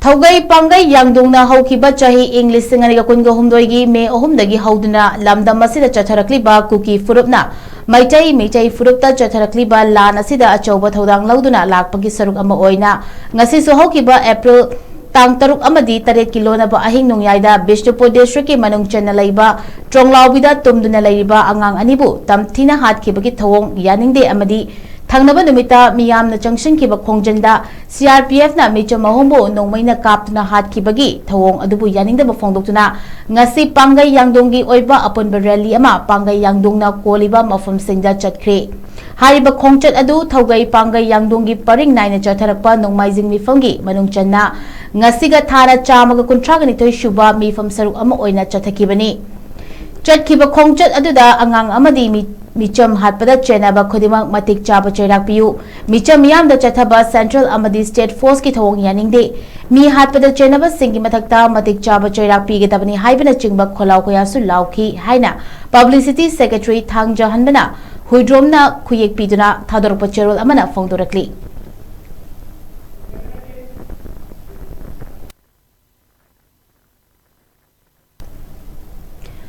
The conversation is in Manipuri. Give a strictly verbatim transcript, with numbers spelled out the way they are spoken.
ꯊꯧꯒꯩ ꯄꯥꯡꯒꯩ ꯌꯥꯡꯗꯣꯡꯅ ꯍꯧꯈꯤꯕ ꯆꯍꯤ ꯏꯪ ꯂꯤꯁꯤꯡ ꯑꯅꯤꯒ ꯀꯨꯟꯒ ꯍꯨꯝꯗꯣꯏꯒꯤ ꯃꯦ ꯑꯍꯨꯝꯗꯒꯤ ꯍꯧꯗꯨꯅ ꯂꯝꯗꯝ ꯑꯁꯤꯗ ꯆꯠꯊꯔꯛꯂꯤꯕ ꯀꯨꯀꯤ ꯐꯨꯔꯨꯞꯅ ꯃꯩꯇꯩ ꯃꯩꯇꯩ ꯐꯨꯔꯨꯞꯇ ꯆꯠꯊꯔꯛꯂꯤꯕ ꯂꯥꯟ ꯑꯁꯤꯗ ꯑꯆꯧꯕ ꯊꯧꯗꯥꯡ ꯂꯧꯗꯨꯅ ꯂꯥꯛꯄꯒꯤ ꯁꯔꯨꯛ ꯑꯃ ꯑꯣꯏꯅ ꯉꯁꯤꯁꯨ ꯍꯧꯈꯤꯕ ꯑꯦꯄ꯭ꯔꯤꯜ ꯇꯥꯡ ꯇꯔꯨꯛ ꯑꯃꯗꯤ ꯇꯔꯦꯠꯀꯤ ꯂꯣꯟꯅꯕ ꯑꯍꯤꯡ ꯅꯣꯡꯌꯥꯏꯗ ꯕꯤꯁꯅꯨꯄꯨꯔ ꯗꯤꯁꯇ꯭ꯔꯤꯛꯀꯤ ꯃꯅꯨꯡ ꯆꯟꯅ ꯂꯩꯕ ꯇ꯭ꯔꯣꯡꯂꯥꯎꯕꯤꯗ ꯇꯨꯝꯗꯨꯅ ꯂꯩꯔꯤꯕ ꯑꯉꯥꯡ ꯑꯅꯤꯕꯨ ꯇꯝꯊꯤꯅ ꯍꯥꯠꯈꯤꯕꯒꯤ ꯊꯧꯑꯣꯡ ꯌꯥꯅꯤꯡꯗꯦ ꯑꯃꯗꯤ ꯊꯪꯅꯕ ꯅꯨꯃꯤꯠꯇ ꯃꯤꯌꯥꯝꯅ ꯆꯪꯁꯤꯟꯈꯤꯕ ꯈꯣꯡꯖꯟꯗ ꯁꯤ ꯑꯥꯔ ꯄꯤ ꯑꯦꯐꯅ ꯃꯤꯆꯝ ꯑꯍꯨꯝꯕꯨ ꯅꯣꯡꯃꯩꯅ ꯀꯥꯞꯇꯨꯅ ꯍꯥꯠꯈꯤꯕꯒꯤ ꯊꯧꯑꯣꯡ ꯑꯗꯨꯕꯨ ꯌꯥꯅꯤꯡꯗꯕ ꯐꯣꯡꯗꯣꯛꯇꯨꯅ ꯉꯁꯤ ꯄꯥꯡꯒꯩ ꯌꯥꯡꯗꯣꯡꯒꯤ ꯑꯣꯏꯕ ꯑꯄꯨꯟꯕ ꯔꯦꯂꯤ ꯑꯃ ꯄꯥꯡꯒꯩ ꯌꯥꯡꯗꯣꯡꯅ ꯀꯣꯜꯂꯤꯕ ꯃꯐꯝꯁꯤꯡꯗ ꯆꯠꯈ꯭ꯔꯦ꯫ ꯍꯥꯏꯔꯤꯕ ꯈꯣꯡꯆꯠ ꯑꯗꯨ ꯊꯧꯒꯩ ꯄꯥꯡꯒꯩ ꯌꯥꯡꯗꯣꯡꯒꯤ ꯄꯔꯤꯡ ꯅꯥꯏꯅ ꯆꯠꯊꯔꯛꯄ ꯅꯣꯡꯃꯥꯏꯖꯤꯡ ꯃꯤꯐꯝꯒꯤ ꯃꯅꯨꯡ ꯆꯟꯅ ꯉꯁꯤꯒ ꯊꯥꯅ ꯆꯥꯝꯃꯒ ꯀꯨꯟꯊ꯭ꯔꯥꯒ ꯅꯤꯊꯣꯏ ꯁꯨꯕ ꯃꯤꯐꯝ ꯁꯔꯨꯛ ꯑꯃ ꯑꯣꯏꯅ ꯆꯠꯊꯈꯤꯕꯅꯤ꯫ ꯆꯠꯈꯤꯕ ꯈꯣꯡꯆꯠ ꯑꯗꯨꯗ ꯑꯉꯥꯡ ꯑꯃꯗꯤ ꯃꯤ-, ꯃꯤꯆꯝ ꯍꯥꯠꯄꯗ ꯆꯦꯟꯅꯕ ꯈꯨꯗꯤꯡꯃꯛ ꯃꯇꯤꯛ ꯆꯥꯕ ꯆꯩꯔꯥꯛ ꯄꯤꯌꯨ꯫ ꯃꯤꯆꯝ ꯃꯤꯌꯥꯝꯗ ꯆꯠꯊꯕ ꯁꯦꯟꯇ꯭ꯔꯦꯜ ꯑꯃꯗꯤ ꯁ꯭ꯇꯦꯠ ꯐꯣꯔꯁꯀꯤ ꯊꯧꯑꯣꯡ ꯌꯥꯅꯤꯡꯗꯦ꯫ ꯃꯤ ꯍꯥꯠꯄꯗ ꯆꯦꯟꯅꯕꯁꯤꯡꯒꯤ ꯃꯊꯛꯇ ꯃꯇꯤꯛ ꯆꯥꯕ ꯆꯩꯔꯥꯛ ꯄꯤꯒꯗꯕꯅꯤ ꯍꯥꯏꯕꯅꯆꯤꯡꯕ ꯈꯣꯜꯂꯥꯎ ꯀꯌꯥꯁꯨ ꯂꯥꯎꯈꯤ ꯍꯥꯏꯅ ꯄꯕ꯭ꯂꯤꯁꯤꯇꯤ ꯁꯦꯀ꯭ꯔꯦꯇꯔꯤ ꯊꯥꯡꯖꯍꯟꯕꯅ ꯍꯨꯏꯗ꯭ꯔꯣꯝꯅ ꯈꯨꯌꯦꯛ ꯄꯤꯗꯨꯅ ꯊꯥꯗꯣꯔꯛꯄ ꯆꯦꯔꯣꯜ ꯑꯃꯅ ꯐꯣꯡꯗꯣꯔꯛꯂꯤ꯫